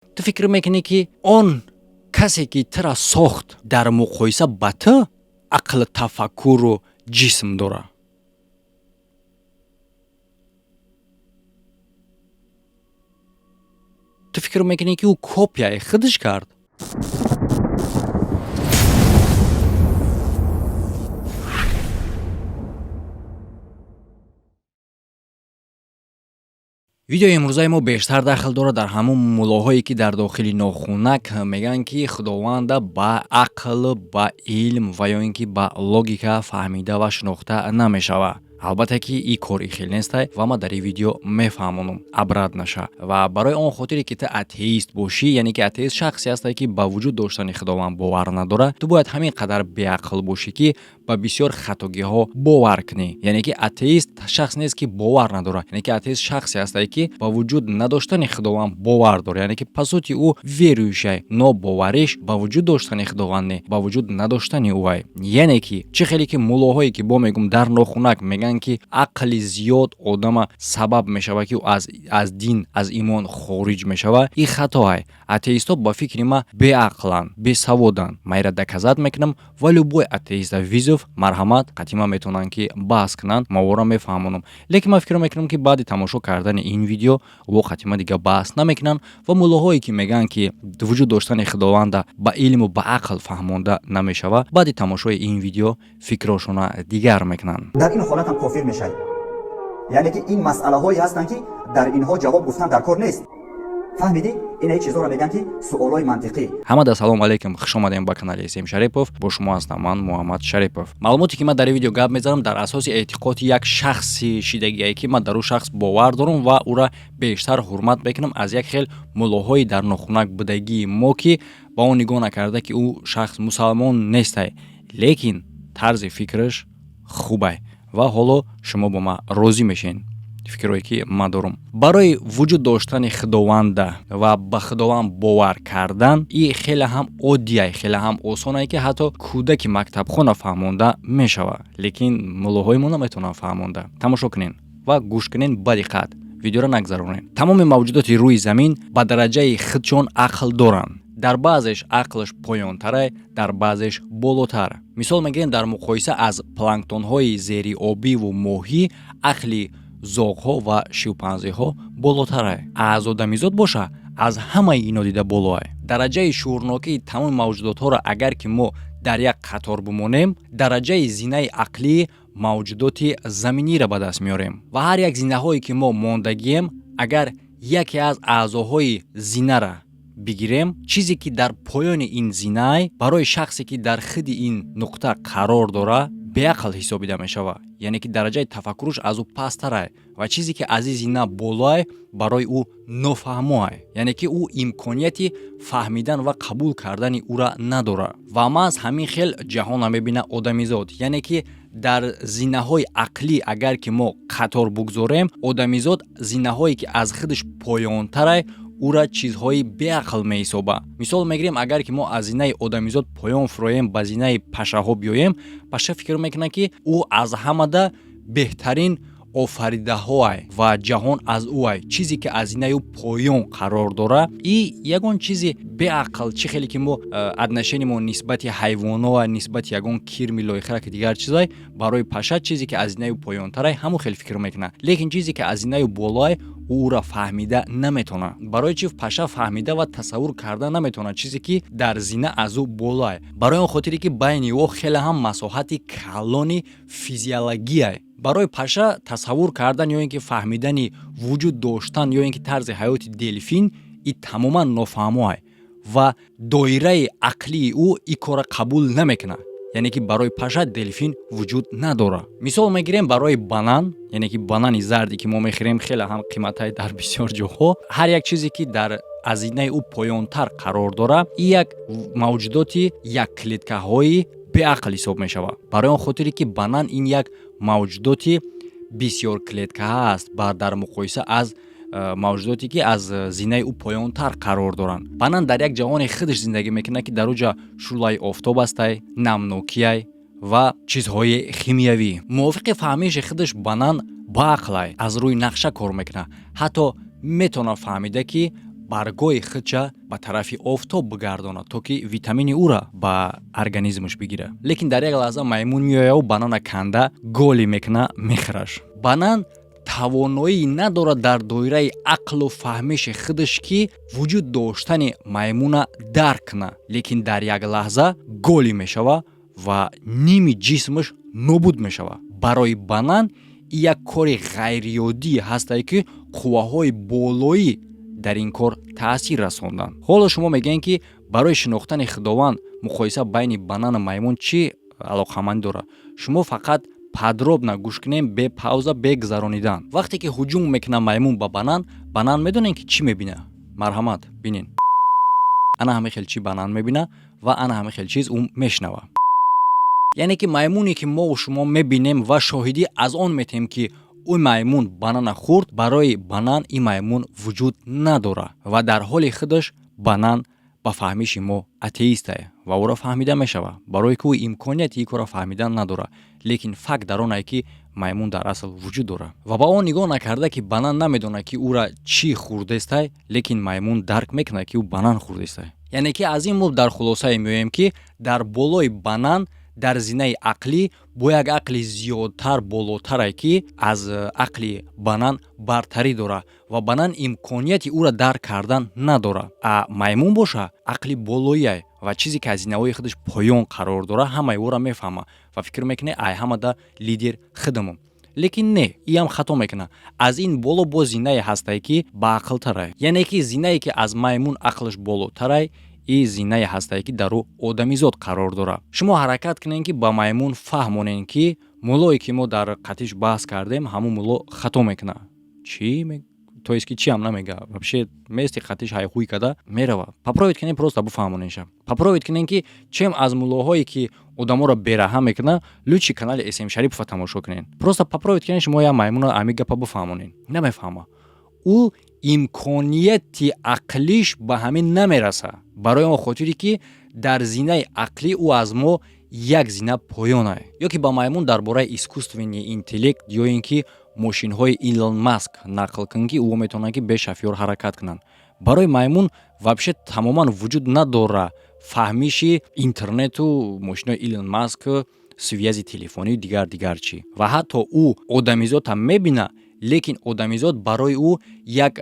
Ту фикр мекунӣ, ки он касе, ки тура сохт, дар муқоиса ба ту ақлу тафаккуру ҷисм дора? Ту фикр мекунӣ, ки ӯ копияи худаш кард? Видеои имрӯзаи мо бештар дахл дорад дар ҳамун муллоҳое, ки дар дохили нохунак мегӯянд, ки Худованда ба ақл, ба илм ва ё ин ки ба логика фаҳмида ва шинохта намешавад. Албатта ки ин кор ихел нестай ва ман дар ин видео мефаҳмонам обратно ша. Ва барои он хотире, ки ту атеист бошӣ, яъне ки атеист шахсе ҳасте, ки ба вуҷуд доштани Худованд бовар надорад, ту бояд ҳамин қадар беақл бошӣ, ки ба бисёр хатогиҳо бовар кунӣ. Яъне ки атеист шахс нест, ки бовар надорад, яъне ки атеист шахсе ҳасте, ки ба вуҷуд надоштани Худованд бовар дорад, яъне ки по сути ӯ верующий, но бовариш ба вуҷуд доштани Худованд не, ба вуҷуд надоштани ӯай. Яъне ки чӣ хеле ки муллоҳое, ки бо мегум, дар нохунак мегӯянд, ки ақли зиёд одама сабаб мешавад, ки ӯ аз дин, аз имон хориҷ мешавад, ин хатоай. Атеистҳо ба фикри ман беақланд, бесаводанд. Ман инра доказать мекунам ва любой атеиста вызов, марҳамат, қатъи метавонанд, ки баҳс кунанд, ма ора мефаҳмонам. Лекин ман фикр мекунам, ки баъди тамошо кардани ин видео во қатъима дига баҳс намекунанд. Ва муллоҳое, ки мегӯянд, ки вуҷуд доштани Худованда ба илму ба ақл фаҳмонда намешавад, баъди тамошои ин видео фикрошона дигар мекунанд. Дар ин ҳолат ҳам кофир мешавед. Яъне ки ин масъалаҳое ҳастанд, ки дар инҳо ҷавоб гуфтан дар кор нест. Фаҳмидӣ? Ина чизҳоро мегӯянд, ки суолҳои мантиқӣ. Ҳамада салому алейкум, хуш омадем ба канали См Шарипов. Бо шумо ҳастам ман, Муҳаммад Шарипов. Маълумоте, ки ман дар ин видео гап мезанам, дар асоси эътиқоди як шахси шидагие, ки ман дар ӯ шахс бовар дорам ва ӯра бештар ҳурмат мекунам аз як хел муллоҳои дар нохунак будагии мо, ки ба он нигоҳ накарда, ки ӯ шахс мусалмон нестай, лекин тарзи фикраш хубай. Ва ҳоло шумо бо ман розӣ мешед. Фикрҳое, ки ман дорам барои вуҷуд доштани Худованда ва ба Худованд бовар кардан, и хеле ҳам оддияй, хеле ҳам осонае, ки ҳатто кӯдаки мактабхона фаҳмонда мешавад, лекин муллоҳои мо наметавонанд фаҳмонда. Тамошо кунен ва гӯш кунен ба диққат, видеоро нагзаронед. Тамоми мавҷудоти рӯи замин ба дараҷаи худшон ақл доранд. Дар баъзеш ақлаш поёнтарай, дар баъзеш болотар. Мисол мегирем, дар муқоиса аз планктонҳои зериобиву моҳӣ ақли зоғҳо ва шимпанзеҳо болотарай. Аз одамизод боша, аз ҳамаи ино дида болоай. Дараҷаи шуурнокии тамоми мавҷудотҳоро агар ки мо дар як қатор бимонем, дараҷаи зинаи ақлии мавҷудоти заминиро ба даст меорем. Ва ҳар як зинаҳое, ки мо мондагием, агар яке аз аъзоҳои зинара бигирем, чизе, ки дар поёни ин зинай, барои шахсе, ки дар худи ин нуқта қарор дорад, беақл ҳисобида мешавад, яъне ки дараҷаи тафаккуруш аз ӯ пасттарай, ва чизе, ки аз ин зина болоай, барои ӯ нофаҳмоай, яъне ки ӯ имконияти фаҳмидан ва қабул кардани ӯра надорад. Ва маҳз ҳамин хел ҷаҳонро мебинад одамизод, яъне ки дар зинаҳои ақлӣ агар ки мо қатор бугзорем, одамизод зинаҳое, ки аз худаш поёнтарай, ӯра чизҳои беақл меҳисобад. Мисол мегирем, агар ки мо аз зинаи одамизод поён фуроем, ба зинаи пашаҳо биёем, паша фикр мекунад, ки ӯ аз ҳамада беҳтарин офаридаҳоай ва ҷаҳон аз ӯай. Чизе, ки аз зинаи ӯ поён қарор дорад, и ягон чизи беақл. Чӣ хеле ки мо отношение мо нисбати ҳайвоно, нисбати ягон кирми лоихара, ки дигар чизай, барои паша чизе, ки аз зинаи ӯ поёнтарай, ҳамон хел фикр мекунад. Лекин чизе, ки аз зинаи ӯ болоай, ӯ ӯра фаҳмида наметавонад. Барои чӣ паша фаҳмида ва тасаввур карда наметавонад чизе, ки дар зина аз ӯ болоай? Барои он хотире, ки байни ӯ хеле ҳам масоҳати калони физиологияй. Барои паша тасаввур кардан ё ин ки фаҳмидани вуҷуд доштан ё ин ки тарзи ҳаёти делфин и тамоман нофаҳмоай ва доираи ақлии ӯ ин корро қабул намекунад, яъне ки барои паша делфин вуҷуд надорад. Мисол мегирем барои банан, яъне ки банани зарде, ки мо мехӯрем, хеле ҳам қиматай дар бисёр ҷоҳо. Ҳар як чизе, ки дар аз зинаи ӯ поёнтар қарор дорад, и як мавҷудоти якклеткаҳои беақл ҳисоб мешавад, барои он хотире, ки банан ин як мавҷудоти бисёрклеткаҳа аст дар муқоиса аз мавҷудоте, ки аз зинаи ӯ поёнтар қарор доранд. Банан дар як ҷаҳони худаш зиндагӣ мекунад, ки дар ӯ ҷа шӯълаи офтоб астай, намнокиай ва чизҳои химиявӣ. Мувофиқи фаҳмиши худаш банан баақлай, аз рӯи нақша кор мекунад, ҳатто метавонад фаҳмида, ки Баргои худша ба тарафи офтоб бигардонад, то ки витамини ӯра ба организмаш бигира. Лекин дар як лаҳза маймун меояву банана канда голи мекуна, мехӯраш. Банан тавоноӣ надорад дар доираи ақлу фаҳмиши худаш, ки вуҷуд доштани маймуна дарк кунад, лекин дар як лаҳза голӣ мешава ва ними ҷисмаш нобуд мешавад. Барои банан як кори ғайриоддӣ ҳастае, ки қувваҳои болоӣ дар ин кор таъсир расонданд. Ҳоло шумо мегӯед, ки барои шинохтани Худованд муқоиса байни банану маймун чӣ алоқамандӣ дорад? Шумо фақат подробно гӯш кунем, бе пауза, бе гузаронидан. Вақте ки ҳуҷум мекунад маймун ба банан, банан медонем, ки чӣ мебина? Марҳамат, бинен. Ана ҳамин хел чӣ банан мебина ва ана ҳамин хел чиз ӯ мешунава. Яъне ки маймуне, ки мову шумо мебинем ва шоҳидӣ аз он метиҳем, ки ӯ маймун банана хӯрд, барои банан ин маймун вуҷуд надорад ва дар ҳоли худаш банан ба фаҳмиши мо атеистае ва ӯро фаҳмида мешавад, барое ки ӯ имконияти ин корро фаҳмидан надорад. Лекин факт дар оне, ки маймун дар асл вуҷуд дорад ва ба он нигоҳ накарда, ки банан намедонад, ки ӯра чӣ хӯрдестай, лекин маймун дарк мекунад, ки ӯ банан хӯрдестай. Яъне ки аз ин мо дар хулосае меоем, ки дар болои банан дар зинаи ақлӣ бо як ақли зиёдтар болотаре, ки аз ақли банан бартарӣ дорад ва банан имконияти ӯра дарк кардан надорад. А маймун боша, ақли болоие ва чизе, ки аз зинаҳои худаш поён қарор дорад, ҳамаи ӯра мефаҳмад ва фикр мекунад, ай ҳамада лидер худамон. Лекин не, иам хато мекунад. Аз ин боло боз зинае ҳастае, ки баақлтарае, яъне ки зинае, ки аз маймун ақлаш болотарай, и зинае ҳастае, ки дар ӯ одамизод қарор дорад. Шумо ҳаракат кунед, ки ба маймун фаҳмонед, ки муллое, ки мо дар қатиш баҳс кардем, ҳамун мулло хато мекунад. Чӣ, то есть ки чиам намега вообще, мести қатиш ҳайхӯй када мерава. Попробовать кунед, просто буфаҳмонеша. Попробовать кунед, ки чем аз муллоҳое, ки одаморо бераҳам мекунад, лучше канали СМ Шарипова тамошо кунед. Просто попробовать кунед, шумо як маймуна ами гапа буфаҳмонед, намефаҳма. Ӯ имконияти ақлиш ба ҳамин намераса, барои он хотире, ки дар зинаи ақлӣ ӯ аз мо як зина поёнае. Ё ки ба маймун дар бораи искусственный интеллект ё ин ки мошинҳои Илон Маск нақл кун, ки ӯ метавонад, ки бе шофёр ҳаракат кунанд. Барои маймун вообще тамоман вуҷуд надора фаҳмиши интернету мошинои Илон Маск, связи телефонию дигар дигар чӣ. Ва ҳатто ӯ одамизодам мебина, лекин одамизод барои ӯ як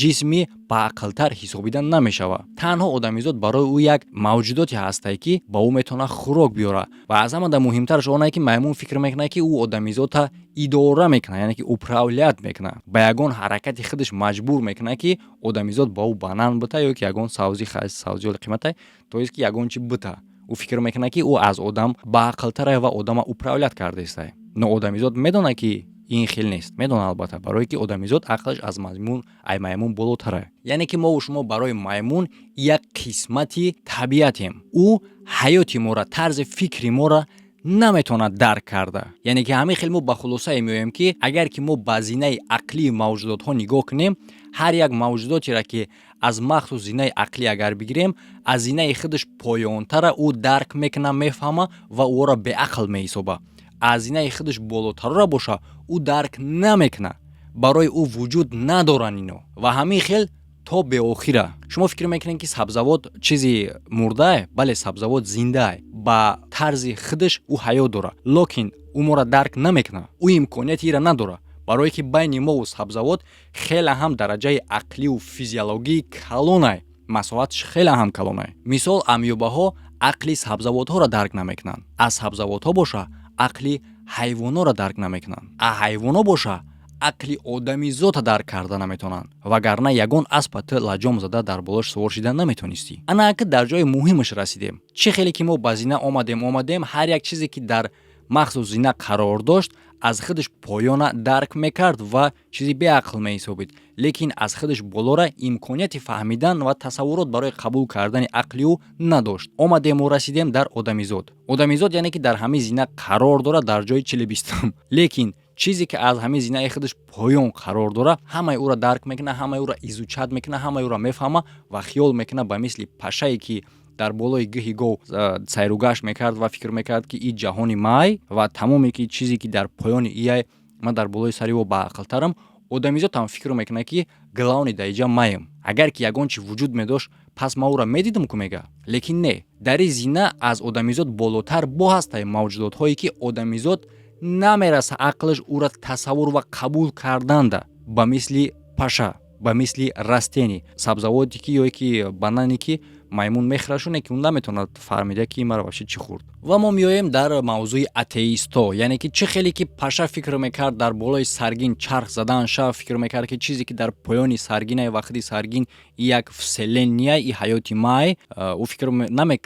ҷисми баақлтар ҳисобида намешавад. Танҳо одамизод барои ӯ як мавҷудоте ҳастае, ки ба ӯ метавонад хӯрок биёрад. Ва аз ҳамада муҳимтараш оне, ки маймун фикр мекунад, ки ӯ одамизодта идора мекунад, яъне ки управлять мекунад, ба ягон ҳаракати худаш маҷбур мекунад, ки одамизод ба ӯ банан бита ё ки ягон савзи, савзиёли қимата, то есть ки ягон чи бита. Ӯ фикр мекунад, ки ӯ аз одам баақлтарае ва одама управлять кардаистае. Но одамизод медонад, ки ин хел нест. Медонад, албатта, барое ки одамизод ақлаш аз маймун, ай маймун болотарае. Яъне ки мову шумо барои маймун як қисмати табиатем. Ӯ ҳаёти моро, тарзи фикри моро наметавонад дарк карда. Яъне ки ҳамин хел мо ба хулосае меоем, ки агар ки мо ба зинаи ақлии мавҷудотҳо нигоҳ кунем, ҳар як мавҷудотеро, ки аз махсус зинаи ақлӣ агар бигирем, аз зинаи худаш поёнтара ӯ дарк мекунад, мефаҳма ва ӯро беақл меҳисоба. Аз зинаи худаш болотарора боша, ӯ дарк намекунад, барои ӯ вуҷуд надоранд ино. Ва ҳамин хел то беохира. Шумо фикр мекунед, ки сабзавот чизи мурдае? Бале, сабзавот зиндае, ба тарзи худаш ӯ ҳаёт дорад, лекин ӯ моро дарк намекунад, ӯ имконияти ира надорад, барое ки байни мову сабзавот хеле ҳам дараҷаи ақливу физиологии калонай, масоҳаташ хеле ҳам калонай. Мисол, амёбаҳо ақли сабзавотҳоро дарк намекунанд, аз сабзавотҳо боша, ақли ҳайвонҳоро дарк намекунанд, а ҳайвонҳо боша, ақли одамизота дарк карда наметавонанд, вагарна ягон аспа ту лаҷом зада дар болош сувор шида наметонистӣ. Ана ака дар ҷои муҳимаш расидем. Чӣ хеле ки мо ба зина омадем, омадем, ҳар як чизе, ки дар махсус зина қарор дошт, аз худаш поёна дарк мекард ва чизи беақл меҳисобид, лекин аз худаш болора имконияти фаҳмидан ва тасаввурот барои қабул кардани ақли ӯ надошт. Омадему расидем дар одамизод. Одамизод, яъне ки дар ҳамин зина қарор дорад, дар ҷои 40-у. Лекин чизе, ки аз ҳамин зинаи худаш поён қарор дорад, ҳамаи ӯро дарк мекунад, ҳамаи ӯро изучать мекунад, ҳамаи ӯро мефаҳмад ва хиёл мекунад, ба мисли пашае, ки дар болои гиҳи гов сайругашт мекард ва фикр мекард, ки и ҷаҳони май ва тамоме ки чизе, ки дар поёни ияй, ман дар болои сари ӯ баақлтарам. Одамизод ҳам фикр мекунад, ки главный дар иҷа маем. Агар ки ягон чи вуҷуд медошт, пас ман ӯро медидам ку, мега. Лекин не, дар ин зина аз одамизод болотар бо ҳастае мавҷудотҳое, ки одамизод намераса ақлаш ӯра тасаввур ва қабул карданда, ба мисли паша, ба мисли растение, сабзавоте ки ё ки банане, ки маймун мехӯрашоне, ки ӯ наметавонад фаҳмида, ки маро вообще чӣ хӯрд. Ва мо меоем дар мавзӯи атеисто, яъне ки чӣ хеле ки паша фикр мекард, дар болои саргин чарх задан ша фикр мекард, ки чизе ки дар поёни саргинае ва худи саргин як вселенная и ҳаёти май, ӯ фикр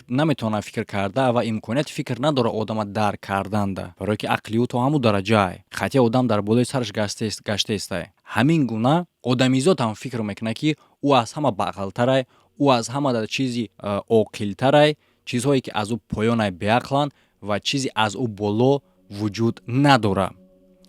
наметавонад фикр карда ва имконияти фикр надорад одама дарк карданда, барое ки ақли ӯ то ҳамун дараҷае хати одам дар болои сараш гаштаистае. Ҳамин гуна одамизод ҳам фикр мекунад, ки ӯ аз ҳама баақлтарай, ӯ аз ҳама чизи оқилтарай, чизҳое ки аз ӯ поёнай беақланд ва чизе аз ӯ боло вуҷуд надорад.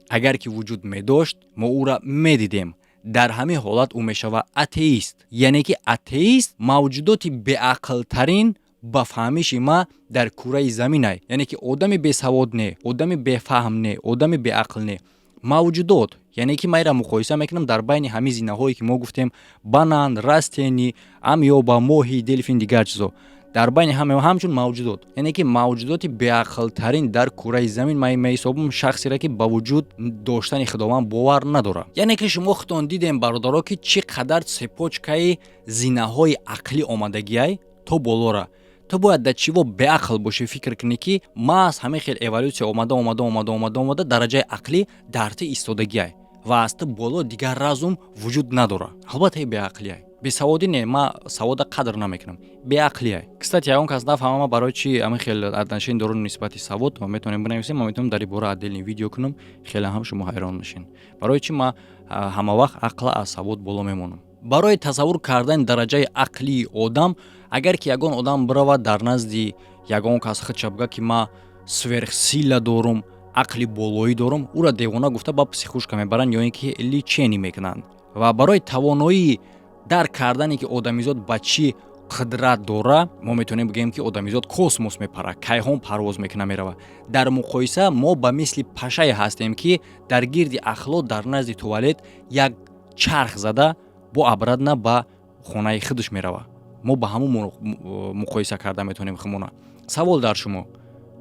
Агар ки вуҷуд медошт, мо ӯра медидем. Дар ҳамин ҳолат ӯ мешавад атеист, яъне ки атеист мавҷудоти беақлтарин ба фаҳмиши ма дар кураи заминай, яъне ки одами бесавод не, одами бефаҳм не, одами беақл не, мавҷудот. Яъне ки ман инро муқоиса мекунам дар байни ҳамин зинаҳое, ки мо гуфтем: банан, растение, амёба, моҳӣ, делфин, дигар чизо. Дар байни ҳама ҳамчун мавҷудот, яъне ки мавҷудоти беақлтарин дар кураи замин ман меҳисобам шахсеро, ки ба вуҷуд доштани Худованд бовар надорад. Яъне ки шумо худтон дидем, бародаро, ки чӣ қадар цепочкаи зинаҳои ақлӣ омадагиай то болора. Ту бояд дар чиво беақл бошӣ, фикр кунӣ, ки маҳз ҳамин хел эволюсия омада, омада, омада, омада, омада, дараҷаи ақлӣ дар ту истодагиай ва аз ту боло дигар разум вуҷуд надорад. Албатта, и беақлиай, бесаводӣ не, ман савода қадр намекунам, беақлиай. Кстати, ягон кас нафаҳмама, ман барои чи ҳамин хел отношение дорум нисбати савод, метавонем бинависем, ман метавонам дар ин бора отдельный видео кунам, хеле ҳам шумо ҳайрон мешин, барои чи ман ҳама вақт ақла аз савод боло мемонам. Барои тасаввур кардани дараҷаи ақлии одам, агар ки ягон одам биравад дар назди ягон кас, худша бигӯяд, ки ман сверхсила дорум, ақли болоӣ дорум, ӯро девона гуфта ба психушка мебаранд ё ин ки лечение мекунанд. Ва барои тавоноии дарк кардане, ки одамизод ба чӣ қудрат дора, мо метавонем бигӯем, ки одамизод космос мепарад, кайҳон парвоз мекуна, меравад. Дар муқоиса мо ба мисли пашае ҳастем, ки дар гирди ахлот дар назди туалет як чарх зада, бо обратно ба хонаи худаш меравад. Мо ба ҳамун муқоиса карда метавонем худмона. Савол дар шумо: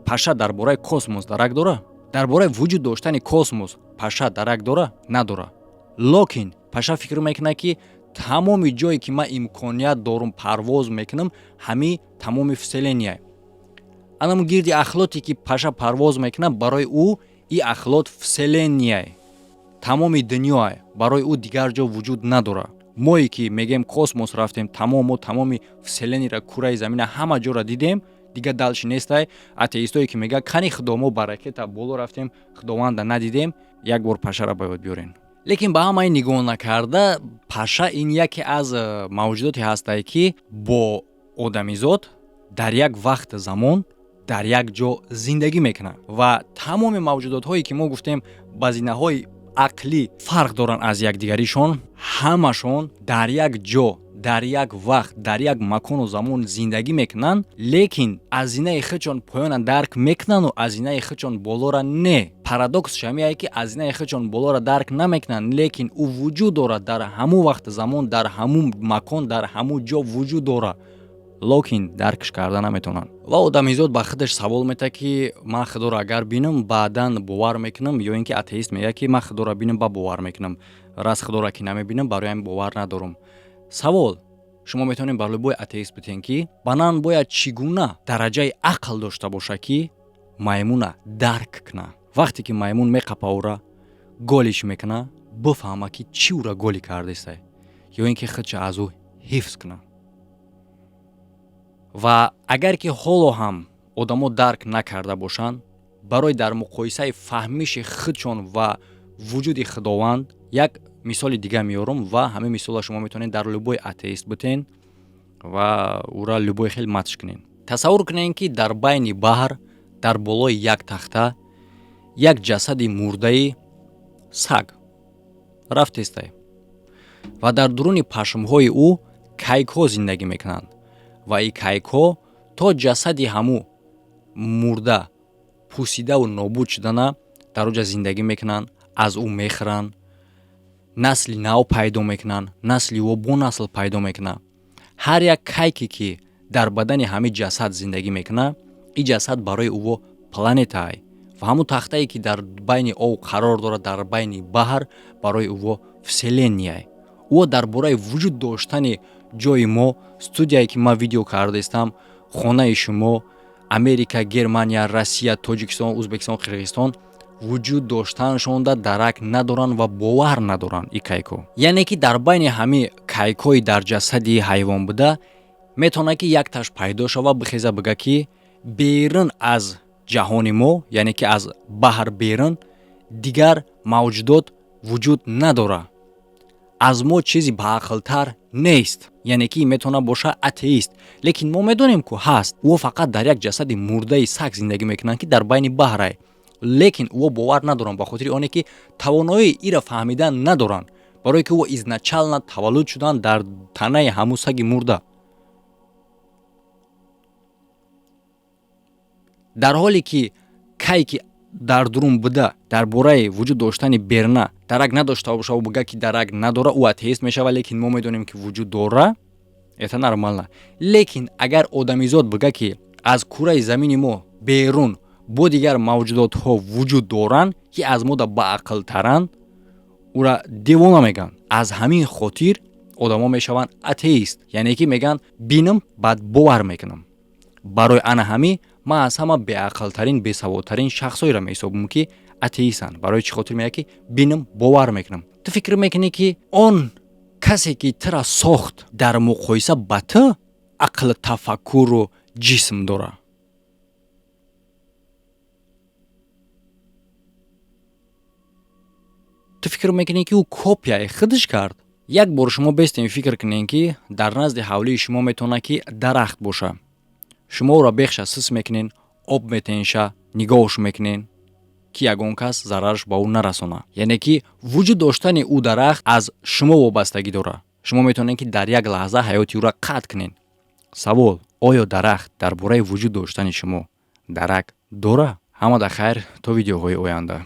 паша дар бораи космос дарак дора? Дар бораи вуҷуд доштани космос паша дарак дора? Надора. Локин паша фикр мекунад, ки тамоми ҷое ки ман имконият дорум, парвоз мекунам, ҳамин тамоми вселенная. Анамун гирди ахлоте ки паша парвоз мекунад, барои ӯ и ахлот вселенная, тамоми дунёе, барои ӯ дигар ҷо вуҷуд надорад. Мое ки мегӯем, космос рафтем, тамом, мо тамоми вселенныйра, кураи замина, ҳама ҷоро дидем, дигар дальше нестай. Атеистое ки мегӯяд, кани Худо, мо ба ракета боло рафтем, Худованда надидем, як бор пашара ба ёд биёрен. Лекин ба ҳамаи нигоҳ накарда, паша ин яке аз мавҷудоте ҳастае, ки бо одамизод дар як вақт замон дар як ҷо зиндагӣ мекунад. Ва тамоми мавҷудотҳое, ки мо гуфтем, ба зинаҳои ақлӣ фарқ доранд аз якдигаришон, ҳамашон дар як ҷо, дар як вақт, дар як макону замон зиндагӣ мекунанд, лекин аз зинаи худшон поёна дарк мекунану аз зинаи худшон болора не. Парадокс шамие, ки аз зинаи худшон болора дарк намекунанд, лекин ӯ вуҷуд дорад, дар ҳамун вақти замон, дар ҳамун макон, дар ҳамун ҷо вуҷуд дорад, локин даркш карда наметавонанд. Ва одамизод ба худаш савол метаҳад, ки ман Худоро агар бинам, баъдан бовар мекунам, ё ин ки атеист мегӯяд, ки ман Худоро бинам, ба бовар мекунам, раз Худоро ки намебинам, барои ҳамин бовар надорам. Савол шумо метавонед ба любой атеист битен, ки банан бояд чӣ гуна дараҷаи ақл дошта бошад, ки маймуна дарк куна, вақте ки маймун меқапа, ӯра голиш мекуна, бифаҳма, ки чӣ ӯра голи кардестай, ё ин ки худша аз ӯ ҳифз куна. Ва агар ки ҳоло ҳам одамо дарк накарда бошанд, барои дар муқоисаи фаҳмиши худшон ва вуҷуди Худованд як мисоли дига меорам ва ҳамин мисолро шумо метавонед дар любой атеист битен ва ӯра любой хел матш кунед. Тасаввур кунед, ки дар байни баҳр, дар болои як тахта як ҷасади мурдаи саг рафтестай ва дар дуруни пашмҳои ӯ кайкҳо зиндагӣ мекунанд ва и кайкҳо то ҷасади ҳамӯ мурда пусидаву нобуд шудана дар оҷа зиндагӣ мекунанд, аз ӯ мехӯранд. Насли нав пайдо мекунанд, насли ӯ бо насл пайдо мекунад. Ҳар як кайке, ки дар бадани ҳамин ҷасад зиндагӣ мекунад, ин ҷасад барои ӯ планетае ва ҳамун тахтае, ки дар байни об қарор дорад, дар байни баҳр, барои ӯ вселенная. Ӯ дар бораи вуҷуд доштани ҷои мо, студияе, ки ман видео кардаистам, хонаи шумо, Америка, Германия, Россия, Тоҷикистон, Ӯзбекистон, Қирғизистон вуҷуд доштаншонда дарак надоранд ва бовар надоранд. И кайко, яъне ки дар байни ҳамин кайкҳои дар ҷасади ҳайвон буда, метавонад, ки якташ пайдо шава, бихеза, бига, ки берун аз ҷаҳони мо, яъне ки аз баҳр берун, дигар мавҷудот вуҷуд надорад, аз мо чизи баақлтар нест. Яъне ки метавонад боша атеист, лекин мо медонем, ку ҳаст. Ӯ фақат дар як ҷасади мурдаи саг зиндагӣ мекунанд, ки дар байни баҳрай, лекин ӯ бовар надоранд, ба хотири оне ки тавоноии ира фаҳмидан надоранд, барое ки ӯ изначально таваллуд шуданд дар танаи ҳамун саги мурда. Дар ҳоле ки кайки дар дурун буда дар бораи вуҷуд доштани берна дарак надошта боша, бига, ки дарак надора, ӯ атеист мешавад, лекин мо медонем, ки вуҷуд дора, это нормально. Лекин агар одамизод бига, ки аз кураи замини мо берун бо дигар мавҷудотҳо вуҷуд доранд, ки аз мода баақлтаранд, ӯра девона мегӯянд. Аз ҳамин хотир одамо мешаванд атеист, яъне ки мегӯянд: бинам, баъд бовар мекунам. Барои ана ҳамин ман аз ҳама беақлтарин, бесаводтарин шахсҳоеро меҳисобам, ки атеистанд. Барои чӣ хотир мегӯяд, ки бинам, бовар мекунам? Ту фикр мекунӣ, ки он касе, ки тура сохт, дар муқоиса ба ту ақлу тафаккуру ҷисм дорад? Ту фикр мекунӣ, ки ӯ копияи худаш кард? Як бор шумо бестем, фикр кунем, ки дар назди ҳавлии шумо метавонад, ки дарахт боша. Шумо ӯро бехша сис мекунен, об метенша, нигоҳш мекунен, ки ягон кас зарараш ба ӯ нарасонад. Яъне ки вуҷуд доштани ӯ дарахт аз шумо вобастагӣ дорад. Шумо метавонед, ки дар як лаҳза ҳаёти ӯро қатъ кунед. Савол: оё дарахт дар бораи вуҷуд доштани шумо дарак дорад? Ҳамада хайр, то видеоҳои оянда.